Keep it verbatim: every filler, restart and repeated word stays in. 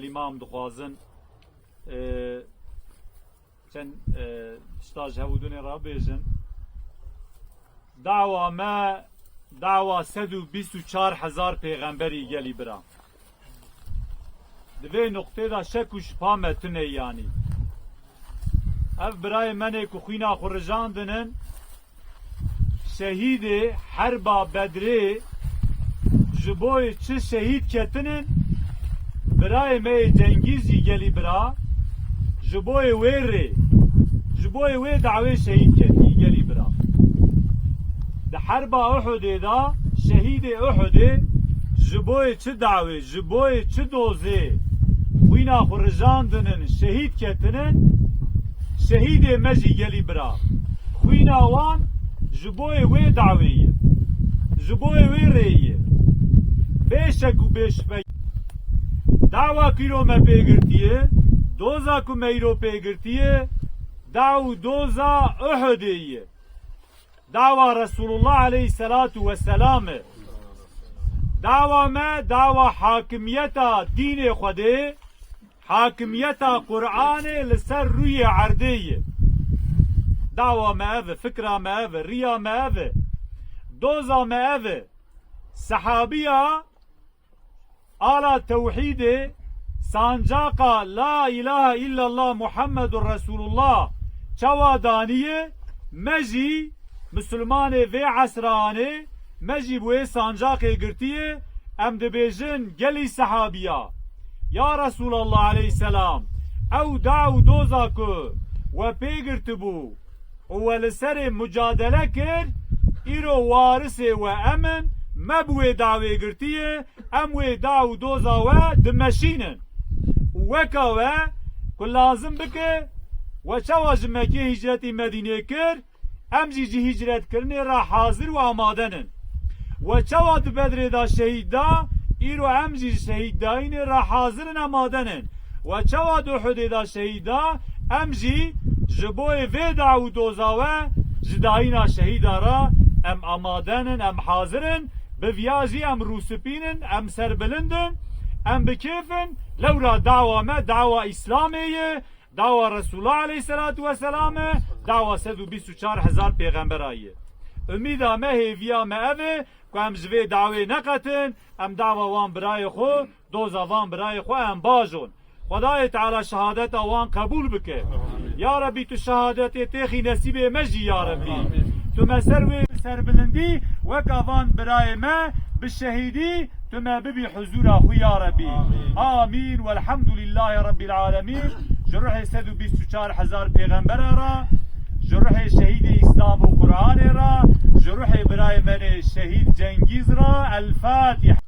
Îmam dixwazin, e, çend, e, tişta ji hevûdûnê re bêjin. Dawa me, dawa sed û bîst û çar hezar pêxemberî gelî bira. Di vê nuqtê de şek û şipa me tune yanî. Ev birayê menê ku xwîna xwe rijandinin, şehîdê herba Bedrê ji bo yê çi şehîd ketinin, birayê me yê Cengîz jî gelî bira, ji bo yê wê rê, ji bo yê wê dawê şehîd ketî gelî bira. Di herba Uhudê de şehîdê Uhudê ji bo yê çi dawê, ji bo yê çi dozê xwîna xwe rijandinin, şehîd ketinin, şehîdê me jî gelî bira. Xwîna wan ji bo yê wê dawê ye. Ji bo yê wê rê ye. Bê şek û bê şibe. Dawa ku îro me pê girtiye, doza ku me îro pê girtiye, daw û doza Uhudê ye. Dawa Resulullah aleyhisselatu vesselam e. Dawa me, dawa hakimiyeta dînê Xwedê, hakimiyeta Qur'anê li ser rûyê erdê ye. Dawa me ev e, fikra me ev e, riya me ev e, doza me ev e. Sehabiya ala tewhîdê, sancaqa La ilahe illallah Muhammedur Resulullah çawa daniye, me jî misilmanê vê esranê, me jî bi wê sancaqê girtiye, em dibêjin gelî sehabiya. Ya Resulallah aleyhisselam, ew daw û doza ku we pê girtibû, û we li serê mucadele kir, îro warisê we em in, me bi wê dawê girtiye, em wê daw û doza we dimeşînin. Û weka we ku lazim bike, we çawa ji Mekê hicretî Medînê kir, em jî ji hicretkirinê re hazir û amade nin. We çawa di Bedrê de şehîd da, îro em jî ji şehîddayînê re hazir in, amade nin. We çawa di Uhudê de şehîd da, em jî ji bo yê vê daw û doza we ji dayîna şehîda re em amade nin, em hazir in. Bi viya jî em rûspîn in, em serbilind in, em bi kêf in. Lewra dawa me dawa Îslamê ye. Dawa Resulullah aleyhisselatu vesselam e, dawa sed û bîst û çar hezar pêxembera ye. Umîda me, hêviya me ev e ku em ji vê dawê neqetin, em dawa wan birayê xwe, doza van birayê xwe em bajon. Xwedayê Teala şehadeta wan qebûl bike. Ya Rebî, tu şehadetê têxî nesîbê me jî ya Rebî. Tu me ser wê serbilindî weka van birayê me bi şehîdî tu me bibî huzûra xwe ya Rebî. Amîn. Amîn. Welhamdulîllahî Rebbil alemîn. Ji ruhê sed û bîst û çar hezar pêxembera re, ji ruhê şehîdê Îslam û Qur'anê re, ji ruhê birayê me nê şehîd Cengîz re. El Fatiha.